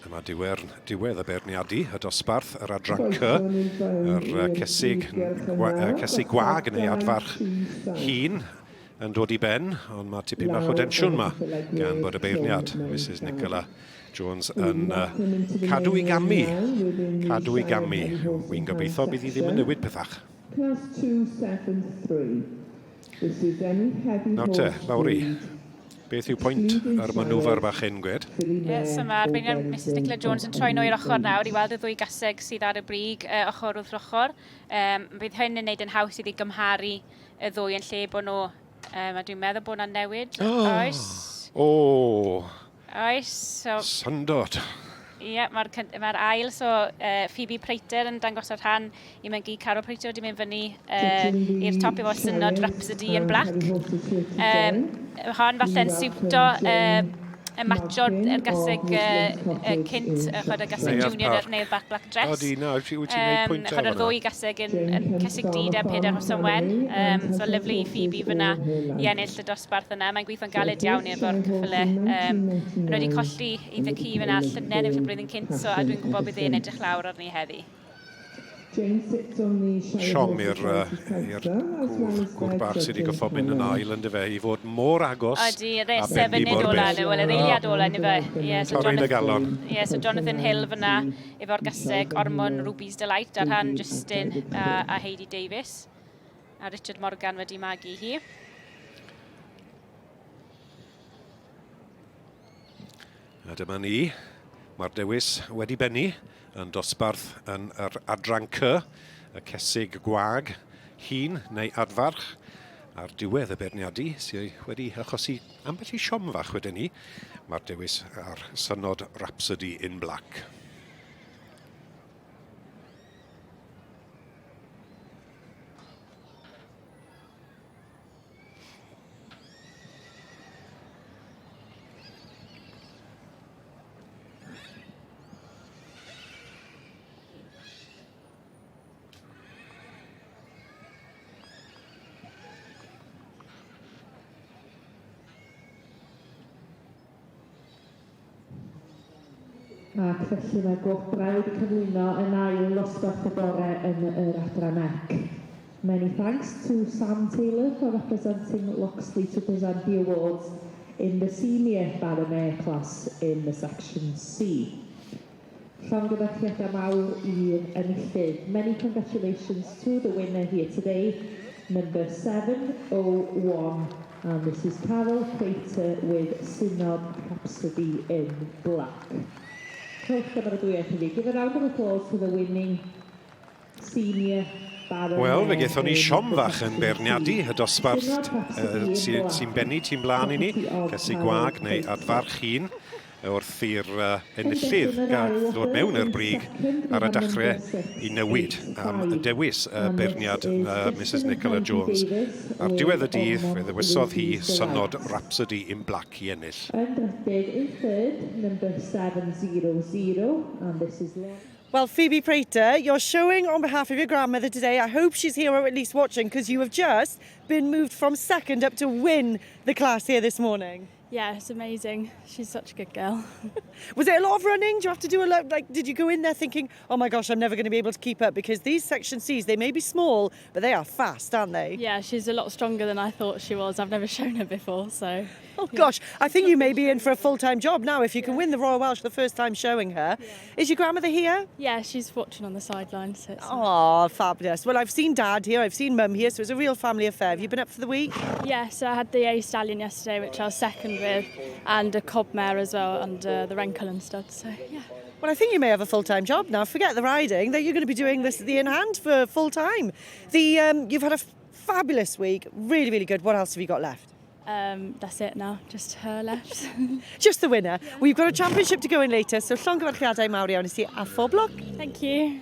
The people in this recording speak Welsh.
Dyma diwer, diwedd y beirniadu, y dosbarth, yr adran C, yr cesig, cesig gwag neu adfarch hun yn dod i ben, ond mae tipyn bach o densiwn ma gan bod y beirniad, Mrs Nicola Jones, yn uh, cadw i gamu. Cadw i gamu. Wy'n gobeithio bydd hi ddim yn newid pethach. Class 273. This is any heavy Nawr te, horse Lowri, breed. beth yw pwynt yr manwfr bach hyn, gwed? Ie, so mae'r beirniad Mrs Nicola Jones yn troi nôl i'r ochr nawr i weld y ddwy gaseg sydd ar y brig uh, ochr wrth ochr. Um, bydd hyn yn neud yn haws iddi gymharu y ddwy yn lle bod nhw... Um, a dwi'n meddwl bod yna newid. Oh. Oes. O! Oes, so... Syndod! Ie, yeah, mae'r mae ail, so uh, Phoebe Prater yn dangos o'r rhan i mewn gi Carol Prater wedi mynd fyny uh, i'r top efo synod Rhapsody in Black. Um, hon falle'n siwto uh, y matcho'r yr gaseg uh, uh, cynt, uh, chod y gaseg junior yr neu'r back black dress. Odi, na, wyt ti'n gwneud pwynt Chod yr ddwy gaseg yn, yn cesig du da pedair hosan wen. Um, so lyflu i Phoebe fyna i ennill y dosbarth yna. Mae'n gweithio'n galed iawn efo'r cyffyle. Um, yn wedi colli i The Key fyna llynedd neu blwyddyn cynt, so a dwi'n gwybod bydd e'n edrych lawr arni heddi. Siom i'r uh, gŵr, gŵr bach sydd wedi goffo mynd yn ail yn dyfe, i fod mor agos Ydy, res y funud ola, wel yr eiliad ola yn dyfe. Yeah, so Torri'n y galon. Yeah, so Jonathan Hill fyna efo'r gaseg Ormond Ruby's Delight ar rhan Justin a, a Heidi Davies. A Richard Morgan wedi magu hi. A dyma ni, mae'r dewis wedi bennu yn dosbarth yn yr adran C, y cesig gwag, hun neu adfarch, ar diwedd y beirniadu sydd wedi achosi ambell i siom fach wedyn ni, mae'r dewis ar synod Rhapsody in Black. Ac felly mae gwobrau wedi cyflwyno yn ail ddosbarth y bore yn yr adran C. Many thanks to Sam Taylor for representing Loxley to present the awards in the senior Barra Mare class in the section C. Llongyfarchiadau mawr i'r enillydd. Many congratulations to the winner here today, number 701, and this is Carol Prater with Synod Rhapsody in Black. Rhowch gymeradwyaeth iddi. Give a round of applause to the winning senior Baron Wel, fe gaethon ni siom fach yn beirniadu y dosbarth uh, sy'n sy bennu tîm blaen i ni, Cesi Gwag neu Adfarch Hun, wrth i'r uh, enillydd gael ddod mewn i'r brig ar y dechrau i newid am y dewis y beirniad uh, Mrs Nicola Jones. Ar diwedd y dydd, fe ddewisodd hi synod Rhapsody in Black i ennill. Yn drydydd, in third, number 700, and this is Well, Phoebe Prater, you're showing on behalf of your grandmother today. I hope she's here or at least watching because you have just been moved from second up to win the class here this morning. Yeah, it's amazing. She's such a good girl. Was it a lot of running? Do you have to do a lot? Like, did you go in there thinking, oh my gosh, I'm never going to be able to keep up? Because these section Cs, they may be small, but they are fast, aren't they? Yeah, she's a lot stronger than I thought she was. I've never shown her before, so. Oh yeah. gosh, I think you may be in for a full-time job now if you can win the Royal Welsh the first time showing her. Yeah. Is your grandmother here? Yeah, she's watching on the sidelines. So oh, fabulous. Well, I've seen Dad here, I've seen Mum here, so it's a real family affair. Have you been up for the week? Yeah, so I had the A Stallion yesterday, which I was second with, and a cob mare as well, and uh, the Rencullen stud, so yeah. Well, I think you may have a full-time job now. Forget the riding; that you're going to be doing this the in hand for full time. The um, you've had a fabulous week, really, really good. What else have you got left? Um, that's it now, just her left. just the winner. Yeah. We've got a championship to go in later, so llongyfarchiadau mawr iawn i ti a phob lwc. Thank you.